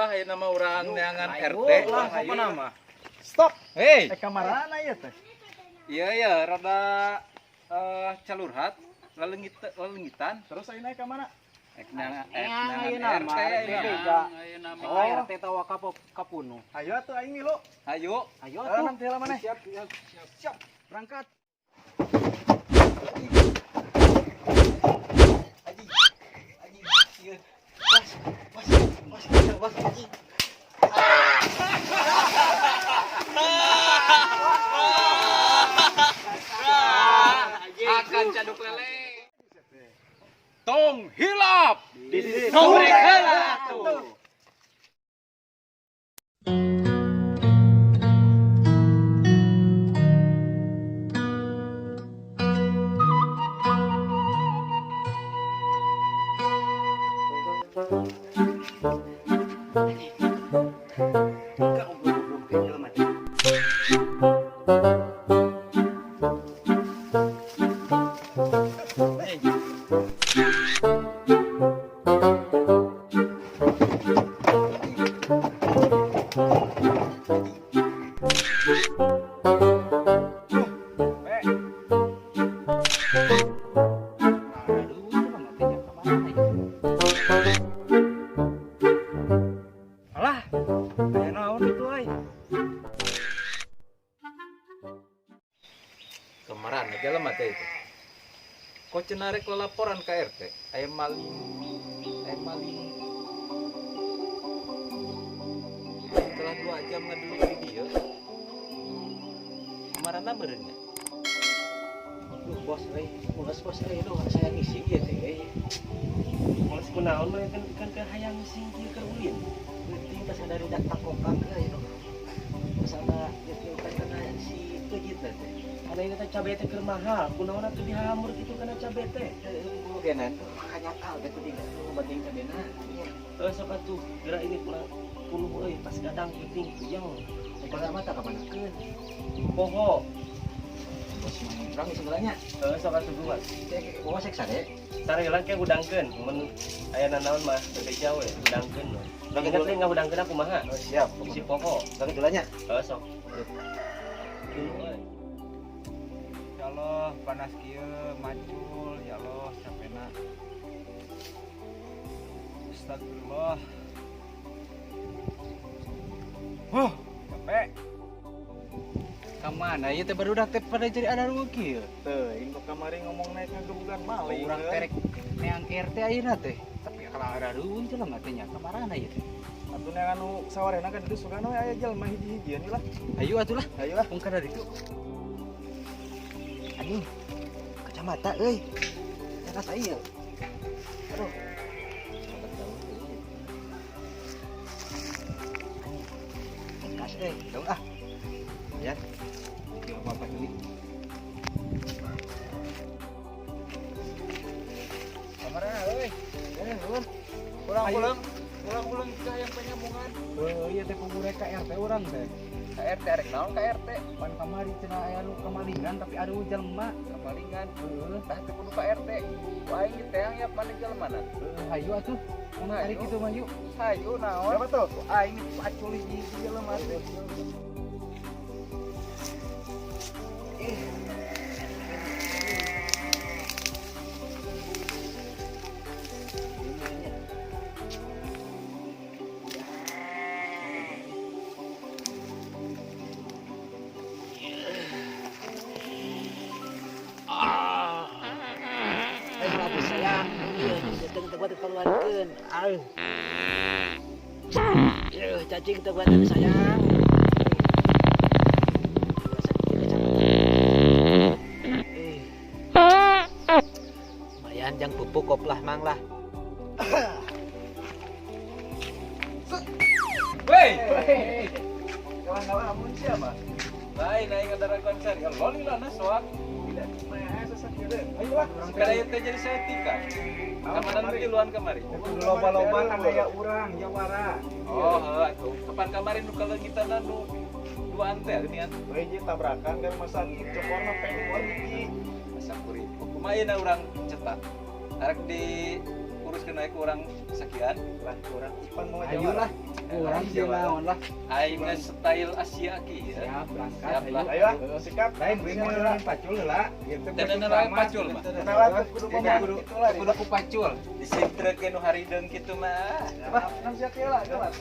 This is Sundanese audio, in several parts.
Hayulah aya nama urang neangan RT. Lah, apa nama? Stop. Hei. Eh kamarana ieu teh? Iya ya, rada calurhat, lelengitan. Terus ayeuna ka mana? Ek neangan Ayeuna RT mah ayeuna. ayeuna Oh. RT tawa kapunuh. Ayo atuh aing milu. Ayo. Ayo Eh, atuh. nanti heula maneh. Siap, siap, siap. Berangkat. Aji. Aji. Iya. Was, was, was, was, aji. Akan caduk lele. Tong hilap. Disorek heula tuh. Aduh, matinya kemana ya? Alah, aya naon itu euy. Kemarin aja lemah teh itu. Kok cenah rek laporan ke RT? Aya maling, aya maling. Setelah 2 jam ngadeluk di dieu. Kemarin meureun nya. Duh, bos euy, mules bos euy, duh saya ngisi ieu teh euy. Mules kunaon mah kan kan ke hayang ngising kieu keur ulin. Penting tas ada rudak takokang euy duh. Masalah ieu teh kana si kejit teh. Karena ini teh cabe teh keur mahal, kunaon atuh dihamur kitu kana cabe teh. Heueuh, genan kanyakal teh kudu penting cabena. Iya. Heuh sok atuh geura ini kurang puluh euy pas gadang penting puyeng. Rek mata ka manakeun? Poho. Bos mah urang sebenarnya. Heuh sok atuh dua. Bawa sek sare. Sare heula ke hudangkeun, mun aya nanaon mah bebeja we hudangkeun we. Ingat teh ngahudangkeun aku kumaha? Oh, siap. Bisi poho. Sare heula nya. Heuh sok. Dulu euy. Ya Allah, panas kieu macul, ya Allah, capena. Astagfirullah. Huh, capek. Kamana ieu teh barudak teh pada jadi ada rugi kieu. Teuing kok kamari ngomong naik ngagebugan maling. Urang terek neang RT ayeuna teh. Tapi kalau ada rugi jelema teh nya kamarana ieu teh. Atuh neangan nu sawarehna kan itu sugana we aya jelema hiji-hijian lah. Ayo atuh lah. Ayo lah. Mungkin dari itu. Anjing. Kacamata euy. Rasa ieu. Aduh. Bekas euy, dong ah. Ya. Kira apa ini? Kamarana euy. Eh, nuhun. Pulang-pulang. Pulang-pulang ka yang penyambungan. Heuh, ieu teh kubu rek ka RT urang teh. Ka RT rek naon ka RT? Pan kamari cenah aya nu kamalingan tapi ada jelema. Kamalingan. Heuh, Tah teu kudu ka RT. Ku aing diteang ya mana jelemana. heuh, hayu atuh. Mun Hayu. tarik kitu mah yuk. Hayu naon? Siapa tuh? Ku aing pacul hiji jelema teh. Eh, bagus sayang. Ieu teu teu buat keluarkeun. Aduh. Ieu cacing teu buat sayang. Lumayan jang pupuk koplah mang lah. Wey. Kawan-kawan amun siapa? Lain aing ada konser. Ya loli lah na soak. Tidak mah sesak kieu. Ayo lah. Kada ieu teh jadi setika. Kamanan tiluan kamari. Loba-loba kan aya urang jawara. Oh, heuh atuh. Kapan kamari nu kaleungitan nu duaan teh geuningan. Hiji tabrakan kan rumah sakit cokorna pengkor hiji. Asa kuring. Kumaha ayeuna urang cetak? Arek diuruskeun aya ku urang sakian. Lah urang ipan mau Ayo lah. Urang sih naon lah. Aing style Asia ki. Siap berangkat. Siap lah. Ayo sikap. Lain beuing mun pacul heula. Gitu. Dan lain pacul mah. Kudu ku pacul. Disintrekeun nu harideung kitu mah. Bah, nang sia kieu lah, lah.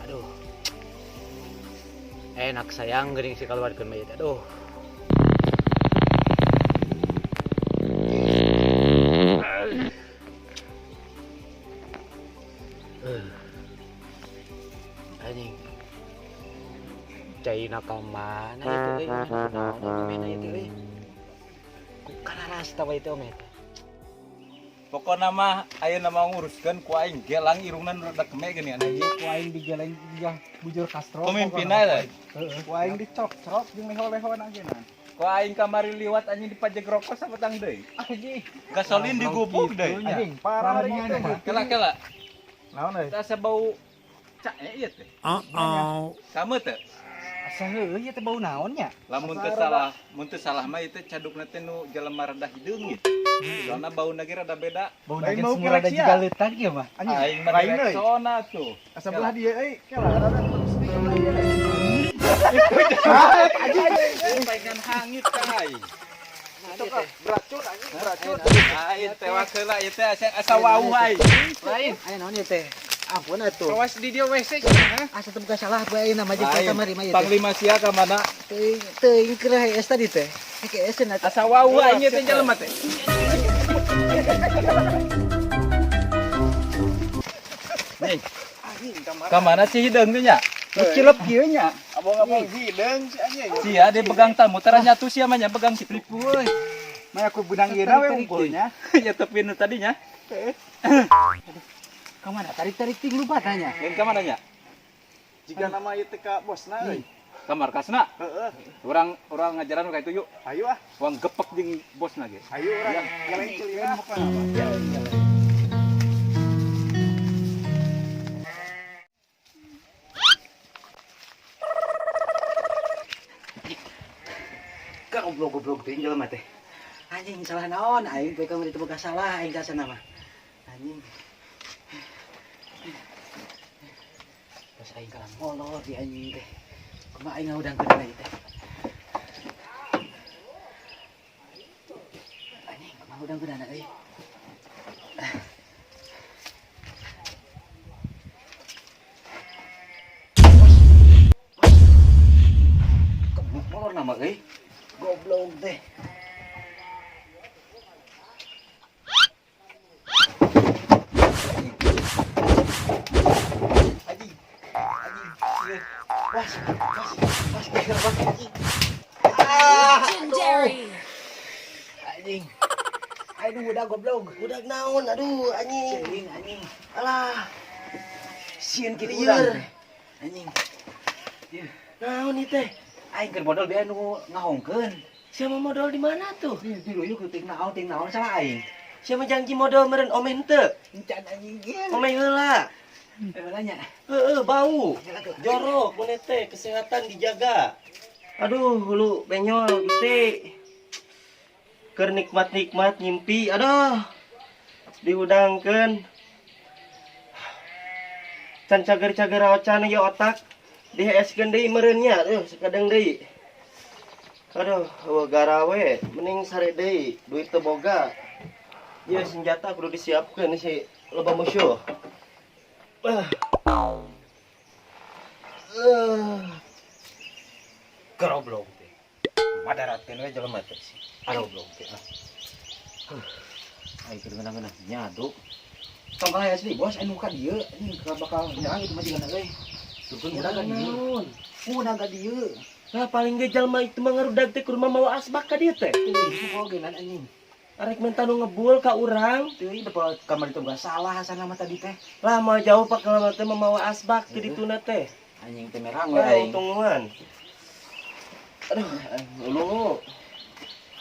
Aduh. Enak sayang geuning si kaluarkeun mah ieu. Aduh. Anjing. Caina ka mana itu euy? Naon mana itu euy? Ku kararas tawa itu omet. Pokona mah ayeuna mah nguruskeun ku aing gelang irungna nu rada keme geuning anjing. Ku aing digeleng jiga bujur kastro. Pemimpinna lah. Heeh. Ku aing dicok-cok jeung leho-lehona geuna. Ku aing kamari liwat anjing dipajeg rokok sapetang deui. Anjing. Gasolin digubuk deui. Anjing parah hari itu mah. Kela-kela. Naon euy? Asa bau cak ieu teh. Uh-oh. Sama teh. Asa heueuh ieu teh bau naon nya? Lamun teu salah, mun teu salah mah ieu teh cadukna teh nu jelema rada hideung gitu. Soalna bauna ge rada beda. Bauna ge semua rada jiga leutan ieu mah. Aing mah Rexona tuh. Asa belah dieu euy, kela rada sedikit belah dieu. Anjing paingan hangit ka aing. Beracun anjing, beracun. Aing tewak heula ieu teh asa wauh aing. Lain. Aya naon ieu teh? Ampun atuh. Awas di dia WC cenah. Asa teu boga salah bae ayeuna mah jeung kamari mah ieu teh. Panglima sia ka mana? Teuing teuing keur hees tadi teh. Hees cenah. Asa wauh aing teh jelema teh. Nih. Ka mana si hideung teh nya? Cilep kieu nya. Abang-abang hideung si anjing. Sia dia pegang tamu tara nyatu sia mah nya pegang kitu. Euy. Mah aku benang ieu we unggulnya. Ya tapi nu tadinya. Heeh. Ka mana tarik-tarik ting lupa tanya. Lain ka mana nya? Jika nama ieu teh ka bosna euy. Ka markasna? Heeh. Urang urang ngajaran ka itu yuk. Ayo ah. Urang gepek jeung bosna ge. Ayo urang geleng celina pokona mah. Ka goblok-goblok teh jelema teh. Anjing salah naon aing poe kamari teu boga salah aing ka sana mah. Anjing. Terus aing kalah molor di anjing teh. Kumaha aing ngahudangkeun deui teh. Anjing kumaha hudangkeun euy. Goblok molor nama euy. Goblok teh. Was, was, was, was, anjing. Ah, Legendary. anjing. Aduh, udah goblok. Budak naon, aduh anjing. Anjing, anjing. Alah, Sieun kitu Lieur. urang teh. Anjing. Naon ieu teh? Aing keur modal bieu nu ngahongkeun. Siapa modal di mana tuh? Di diluyuk ting naon salah aing. Siapa janji modal meureun omeh henteu? Encan anjing ieu. Omeh heula. Heula nya. Heeh, bau. Jorok mun teh, kesehatan dijaga. Aduh, hulu benyol Gusti. Keur nikmat-nikmat ngimpi, aduh. Dihudangkeun. Can cager-cager acan ieu otak. Diheeskeun deui meureun nya, aduh sakadeng deui. Aduh, eueuh garawe, mending sare deui, duit teu boga. Ieu senjata kudu disiapkeun si loba musuh. Goblok teh. Madaratkeun we jelema teh si. Goblok teh. Aing keur ngeunah-ngeunah nyaduk. Tong kalah asli bos anu ka dieu anjing bakal nyerang itu mah jigana euy. Turun udah ka dieu. Udah ka dieu. Lah paling ge jalma itu mah ngarudag teh kudu mawa asbak ka dieu teh. Teuing ogenan anjing. Arek menta nu ngebul ka urang. Teuing dapat kamar itu enggak salah asana mah tadi teh. Lah mah jauh pak kalau teh mamawa asbak ti dituna teh. Anjing teh merang we Wah, aing. tungguan. Aduh, lu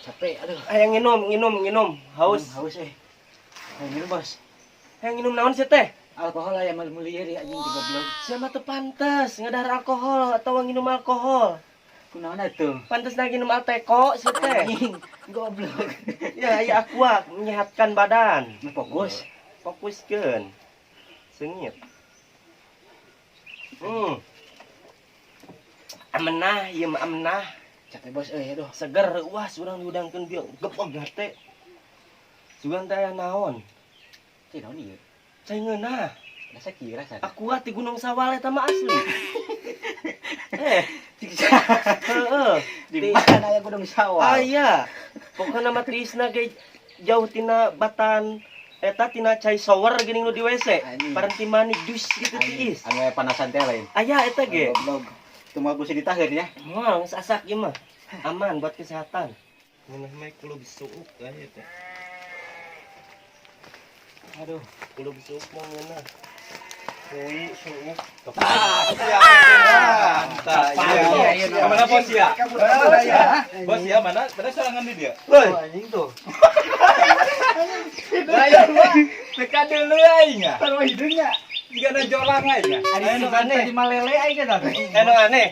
Capek aduh. hayang nginum, nginum, nginum. Haus. Haus eh. Hayang minum bos. Hayang nginum naon sih teh? Alkohol aya mah meuli ieu anjing ti goblok. Siapa teu pantes ngadahar alkohol atau nginum alkohol. Kunaon atuh? Pantes lagi minum Alteco sih teh. Anjing, goblok. Ya, ya aqua menyehatkan badan. Nah, fokus. Fokuskeun. Sengit. Amenah, ieu mah amenah. Capek bos euy, aduh. Seger wah urang diudangkeun bieu gepog hate. Sugan teh aya naon? Cai naon ieu? Cai ngeunah. Rasa kira sana. Aqua ti Gunung Sawal eta mah asli. Heeh. Di mana aya Gunung Sawal? Aya. Pokona mah tiisna ge jauh tina batan eta tina cai shower geuning nu di WC. Anjing. Parenti mani dus gitu tiis. Anu aya panasan teh lain. Aya eta ge. Goblok. Teu moal kusi ditaheun ya. Moal geus asak ieu mah. Aman buat kesehatan. Ngeunah mah kulub suuk aya teh. Aduh, kulub suuk mah ngeunah. Kui suuk. Mantap. Iya, iya. Mana bos ya? Bos ya mana? Mana sorangan di dia? Woi, Anjing tuh. Lain mah. Teka dulu aing ya. Taruh hidungnya. Jika ada jolang aing ya. Ari Anu sugan aneh. tadi malele aing eta teh. Anu aneh.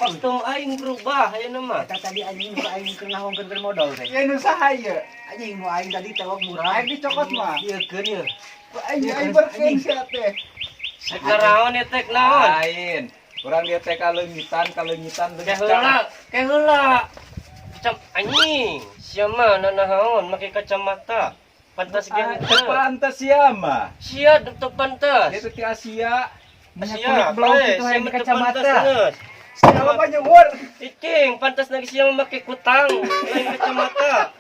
Kostum aing berubah ayeuna mah. Eta tadi anjing nu aing keur ngahongkeun keur modal teh. Ya nu saha ieu? Anjing nu aing tadi tewak murah. Aing dicokot mah. Ieu keun ieu. Aing aing berkeun sia teh. Naon ieu teh naon? Lain. Urang dia teh kaleungitan, kaleungitan Ke heula, ke heula. Kacam anjing. Sia mah nanaon make kacamata. Pantas ge henteu. Pantes sia mah. Sia teu pantas. Dia teh ti Asia. Sia, Kulit blok eh, itu sia hayang mah teu kacamata. pantas geus. Siapa panjang umur? Icing, pantas lagi sia mah make kutang, lain kacamata.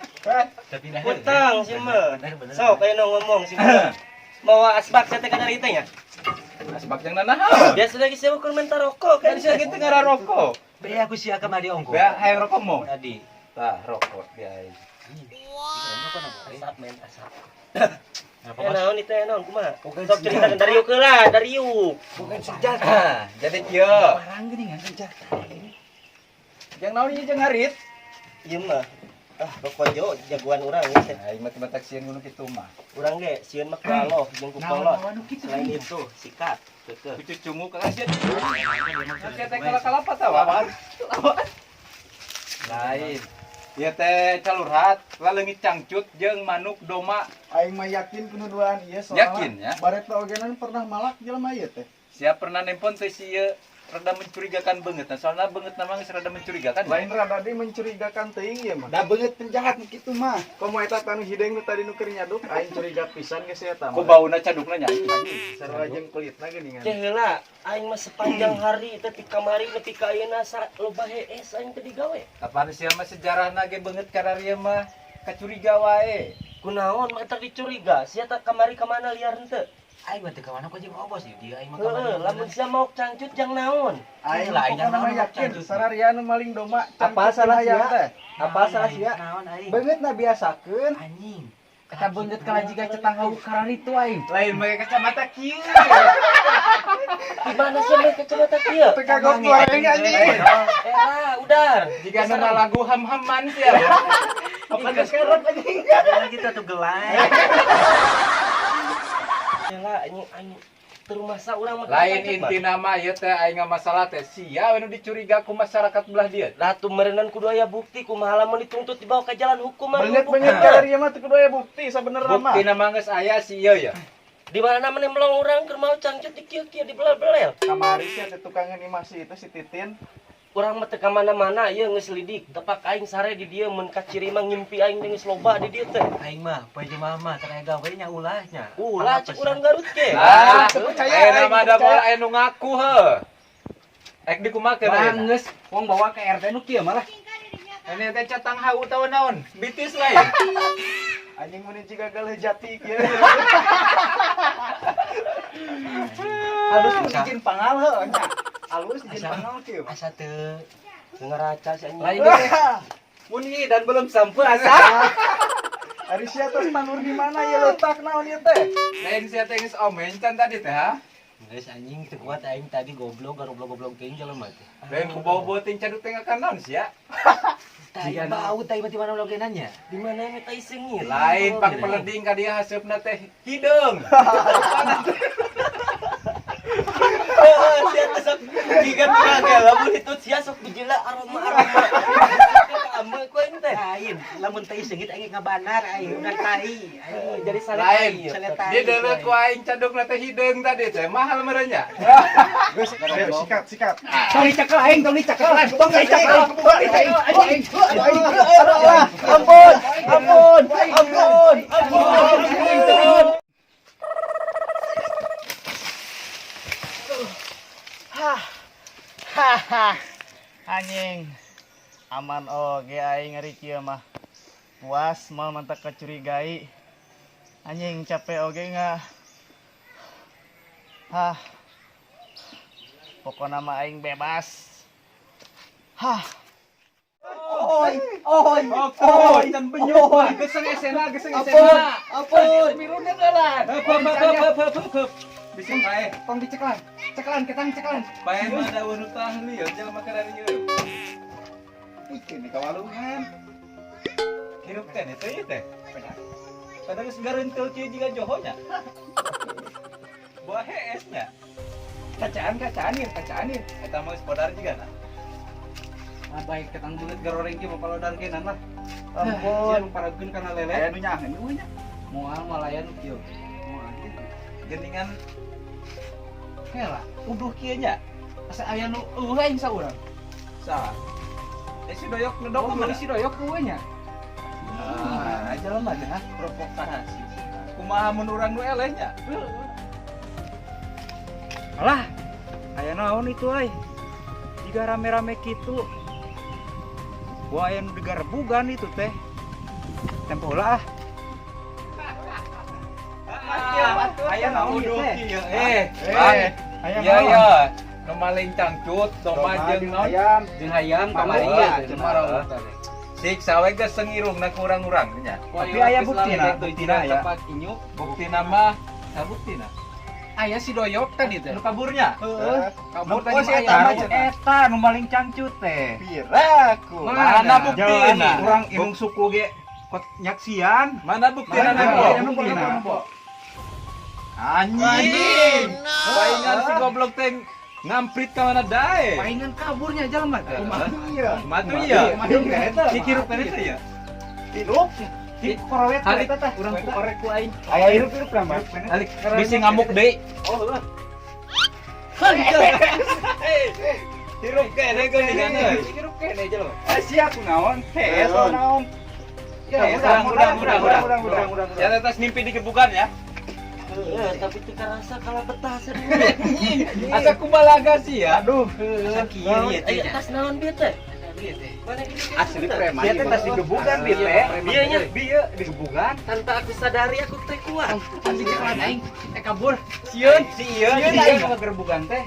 Kutang sia mah. Sok ayeuna ngomong sia mah. Mawa asbak sia teh kana teh nya. Asbak yang nanaon? Biasa lagi sia ukur minta rokok Kan kan sia gitu ngara rokok. Bea aku sia kamari ongko. Bea hayang rokok mau. Tadi. Tah rokok dia aing. Asap men asap. Eh naon itu naon kumaha? Sok ceritakan dari yuk lah, dari yuk. Bukan senjata. Jadi kieu. Barang geuning senjata. Jeung naon ieu jeung ngarit? Ieu mah. Ah, rokojo jagoan urang ieu teh. Aing mah teu batak sieun ngono kitu mah. Urang ge sieun mah ku Allah jeung ku kolot. Selain itu, sikat. Keukeuh. Ku cucungu ka sieun. Sia teh kala-kalapa tawa. Lain. Ieu teh calurhat, laleungit cangcut jeung manuk doma. Aing mah yakin penuduhan ieu soalnya. Yakin, ya? Bareto ogenan pernah malak jelema ieu teh. Sia pernah nempon teh si ieu rada mencurigakan banget. Nah, soalnya banget nama geus rada mencurigakan. Lain rada deui mencurigakan teuing ieu mah. Da beungeut penjahat nu kitu mah. Komo eta tanu hideung nu tadi nu keur nyaduk aing curiga pisan geus eta mah. Ku bauna cadukna nya. Sarua jeung kulitna geuningan. Teh heula, aing mah sepanjang hari teh ti kamari nepi ka ayeuna sa loba hees aing teh digawe. Kapan sia mah sejarahna ge beungeut kararieu mah kacuriga wae. Kunaon mah eta dicuriga, sia tak kamari ka mana liar henteu? Aing mah teu ka mana ku jeung obos ieu dia aing mah ka Heeh, mana. lamun sia mau cangcut jang naon? Aing Lah, aing pokona mah naon yakin cangcut. sararia nu maling doma Apa salah sia? teh. Apa salah sia? Naon aing? Beungeutna biasakeun. Anjing. Eta beungeut kalah jiga cetang hawu kararitu aing. Lain make kacamata kieu. Di mana sia make kacamata kieu? Teu kagok goreng anjing. Eh, udar. Jika nana lagu ham-haman sia. Apa geus kerep anjing? Lagi teh tuh gelai. Heula anjing aing teu rumasa urang mah. Lain inti nama ieu teh aing masalah teh sia we nu dicuriga ku masyarakat belah dieu. Lah tuh meureunan kudu aya bukti kumaha lamun dituntut dibawa ke jalan hukum mah. Beungeut-beungeut kararieu mah teu kudu aya bukti sabenerna mah. Bukti nama geus aya si ieu ya. Di mana mana melong urang keur mau cangcut di kieu-kieu di belel-belel. Kamari sih ada tukangan imasi itu si Titin. Urang mah teu ka mana-mana ieu geus lidik. Tepak aing sare di dieu mun ka ciri mah ngimpi aing teh geus loba di dieu teh. Aing mah poe jelema mah teu aya gawe nya ulahnya. Ulah cek urang Garut ge. Ah, percaya, aya aing nama ada percaya. moal aya nu ngaku heuh. Ek dikumakeun ayeuna. Bangeus wong bawa ke RT nu kieu malah. Ini teh catang hawu tahu naon? Bitis lain. Anjing mun jiga galeuh jati kieu. Halus izin pangal heuh nya. Halus izin pangal kieu. Asa teu Teu ngaraca si anjing. Lain teh. Mun ieu dan belum sampai asa. Ari sia tos tanur di mana ya letak naon ieu teh? Lain sia teh geus omen can tadi teh ha. Geus anjing teu kuat aing tadi goblok garoblok-goblok teuing jelema teh. Lain ku bau-bau ting caduk teh ngakan naon sia. Tai bau tai mah di mana logenannya? Di mana ini tai seungit? Lain pak peleding ka dia haseupna teh hideung. Heeh, sia teh Jika tuh lamun itu sia sok bijila aroma-aroma. Ambil ku aing teh. Lain, lamun teh seungit aing ngabanar aing udah tai. Aing Jadi sale Lain. sale tai. Di deuleu ku aing cadukna teh hideung tadi teh mahal meureun nya. Geus, ayo sikat, sikat. Tong dicekel aing, tong dicekel. Tong dicekel. Tong dicekel. Anjing. Ampun, ampun, ampun, ampun. Hahaha. Anjing. Aman oge aing ari kieu mah. Puas mal mantak kacurigai. Anjing capek oge nggak. Hah. Pokokna mah aing bebas. Hah. Oi, oi, Oi, can benyuk. Geseng esena, geseng esena. Ampun. Miruna gelan. Heup heup heup heup heup heup. Bisa bae. Tong diceklan. Ceklan, ketang ceklan. Bae mah daun utah lieur jelema makanan ieu. Ih, kene kawalungan. Hirup teh teh ieu teh. Padahal geus gareunteul kieu jiga joho nya. Buah hees nya. Kacaan, kacaan ieu, kacaan ieu. Eta mah geus podar jiga na. Ah, baik ketang bulet garoreng kieu mapalodar kenan lah. Ampun. Sieun parageun kana lele. Aya nu nyahan eueuh nya. Moal malayan kieu. Moal. Geningan Hela, uduh kieu nya. Asa aya nu eueuh aing saurang. Saha? Eh si doyok ngedok Oh, mana? si doyok eueuh nya. Ah, jalan aja ha, provokasi. Kumaha mun urang nu eleh nya? Alah, aya naon itu euy. Jiga rame-rame kitu. Wah, aya nu digarebugan itu teh. Tempo heula ah. Aya naon ieu Uduh teh? kieu. Eh, Bang. Aya Iya naon? ya. Nu maling cangcut, domba jeung naon? Ayam. Jeung hayam kamari Kamari, ya, cenah. Siksa we geus sengirungna ku urang-urang nya. Tapi aya buktina, buktina aya. Buktina mah, sabuktina. Aya si doyok tadi teh. Nu kaburnya. Heeh. Kabur Nu tadi si mah eta aya mah mah eta nu maling cangcut teh. Piraku. Mana buktina? Urang irung suku ge kot nyaksian. Mana buktina Mana nempo? buktina? Anjing. Paingan si goblok teh ngamprit ka mana dae. Paingan kaburnya jelema teh. Iya. Matu ieu. Hirup teh eta. Si hirup teh teh ya. Hirup. Di korowet Halik eta teh. urang ku korek ku aing. Aya hirup-hirup lah mah. Halik bisi ngamuk deui. Oh, heuh. Hirup kene geuningan euy. Hirup kene jelema. Eh sia kunaon? Hees naon? Ya, urang urang urang urang urang urang. Ya atas mimpi digebukan ya. Heeh, tapi teu karasa kalah betah serius. Asa kubalaga sih ya. Aduh. Asa kieu ieu teh. Tas naon bieu teh? Mana gini Asli preman. Dia teh tas digebugan bieu teh. Bieu nya. Bieu digebugan. Tanpa aku sadari aku teh kuat. Anjing ceklan aing teh kabur. Sieun, si ieu, Sieun si aing ieu. ngagerebugan teh.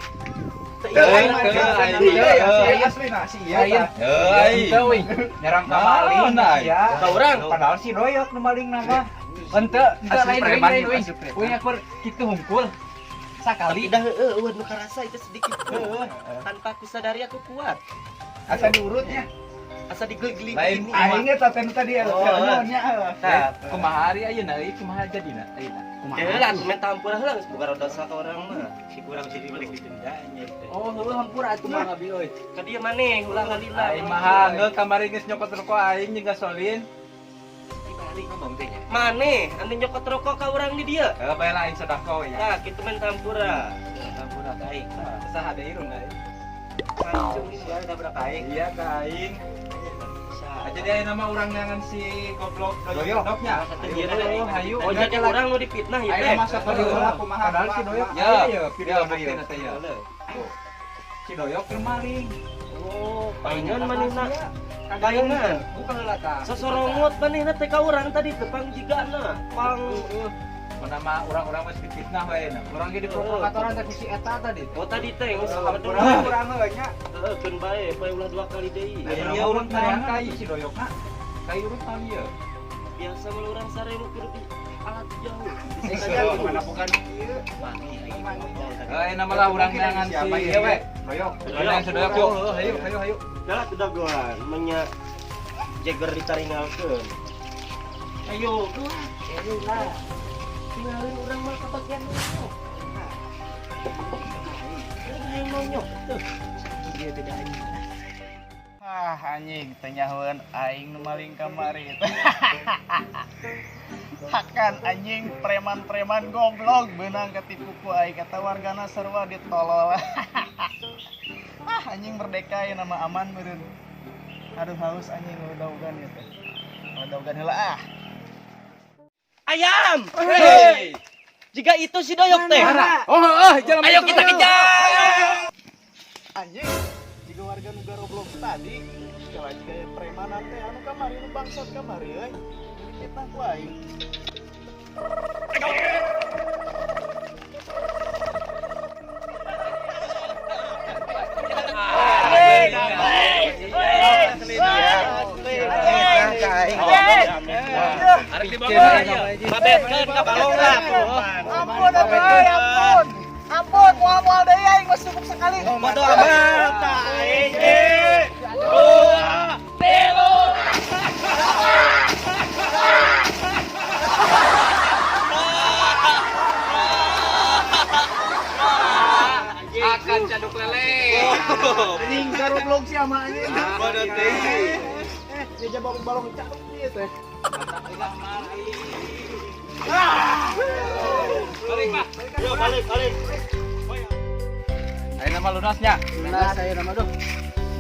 Teu Teu, ieu. Iya, asli nah si iya. Lain. Euy. Henteu euy. Nyerang ka maling Nah, sia. Ka urang. Padahal si doyok nu maling nama. Henteu, henteu Asli lain lain preman lain ieu, euy. asli preman. Euy akur kitu hungkul. Sakali Sakali dah heueuh eueuh nu karasa itu sedikit pun. Tanpa aku sadari aku kuat. Asa diurutnya. Asa digeli-geli Lain. begini. Aing eta teh nu tadi Oh, nya. Nah, kumaha ari ayeuna euy, kumaha jadina ayeuna? Ya lah, atuh main tampura heula geus boga dosa ka urang mah. Si kurang jadi balik didenda nya teh. Oh, heueuh hampura atuh mah ngabi euy. Ka dieu maneh ulah ngalila. Aing mah hangeu kamari geus nyokot rokok aing jeung gasolin. Dibalik ngomong teh nya. Maneh anu nyokot rokok ka urang di dieu. Heuh bae lah aing sedekah we ya. Nah, kitu main tampura. Tampura ka aing. Saha deui irung aing. Pancung sia tabrak aing. Iya ka aing. Saha. Jadi ayeuna mah urang neangan si goblok Doyok. doyoknya. Ayo, hayu. Oh, jadi urang nu dipitnah ieu teh. Ayeuna masa Padahal doyok. Padahal si doyok Ya, aya ya video buktina teh ya. Si doyok keur maling. Oh, paingan manehna. Paingan. Bukan heula tah. Sosorongot manehna teh ka urang tadi teh pang jigana. Pang Mana mah urang-urang geus dipitnah we na. Urang ge diprovokatoran teh ku si eta tadi. Oh tadi teh geus Urang urang heuh nya. Heeh, keun bae, bae ulah dua kali deui. Ayeuna ieu urut naon kai kai? si doyokna. Kai urut naon ieu? Biasa mah urang sareng keur di alat jauh. Sia mana bukan ieu. Eh, ayeuna mah lah urang neangan si ieu we. Doyok. Neangan si doyok yuk. Hayu hayu hayu. Dah kedagoan, menya Jagger ditaringalkeun. Ayo, keluar. Ayo lah. Tinggalin urang mah kebagian dulu. Ini yang mau nyopet tuh. Iya tidak anjing. Ah anjing, teu nyahoeun aing nu maling kamari. Hakan anjing preman-preman goblok beunang katipu ku aing kata wargana sarua ditolol. Ah anjing merdeka ya nama aman meureun. Aduh haus anjing ngeudaogan ieu teh. Ngeudaogan heula ah. Ayam. Hei. Jika itu si Doyok teh. Oh, heeh, jalan. Ayo kita kejar. Anjing, jika warga nu garoblok tadi, kalau jika ya premanan teh anu kamari nu bangsat kamari euy. Jadi fitnah ku aing. Arek dibawa. Babetkeun ka balong lah. Ampun atuh, ampun. Ampun, moal-moal deui aing mah cukup sekali. Bodo amat. Hiji, dua, tilu. Akan caduk lele. Anjing garoblok sia mah anjing. Bodo teh. Dia balong-balong caduk ieu teh. Balik, Pak. Yo balik, balik. Ayo nama lunasnya. Lunas saya nama duh.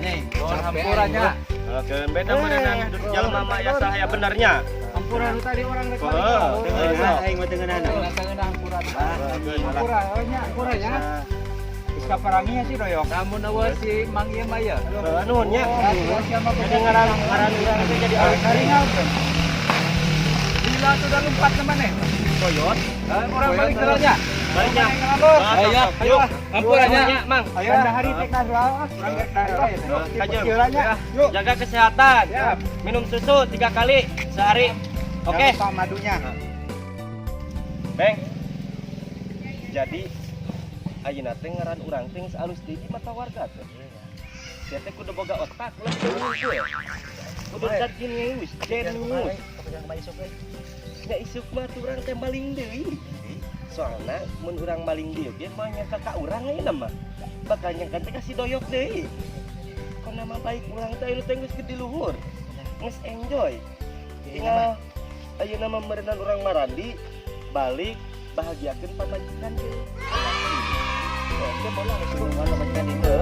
Nih, mohon hampurannya. Oke, beda meureunan jelema mah ya sah ya benernya. Ampura nu tadi orang rek balik. Heeh. Aing mah teu ngeunahna. Hampura. Ampura euy nya, ampura nya. Geus kaparanginya sih Doyok. Namun eueuh si Mang ieu mah ya. Heeh, nuhun nya. Siapa Jadi ngaran ngaran urang teh jadi alus. Karingal kan. Bila sudah lompat ke mana? Koyot. Orang balik jalannya. Baliknya. Ayo, ayo. Hampurannya. Mang. Ayo hari teh ka doa, urang rek dahar Kajeng. Yuk. Jaga kesehatan. Siap. Minum susu 3 kali sehari. Oke. Jangan lupa madunya. Beng. Jadi ayeuna teh ngaran urang teh geus alus deui di mata warga teh. Sia teh kudu boga otak lah teu. Kudu jenius, jenius. Nya isuk mah tuh urang teh maling deui. Soalna mun urang maling deui ge moal nyangka ka urang ayeuna mah. Bakal nyangka teh ka si Doyok deui. Kok nama baik urang teh anu teh geus gede luhur. Geus enjoy. Tinggal ayeuna mah meureunan urang marandi balik bahagiakeun pamajikan deui. Oke, boleh, pamajikan itu.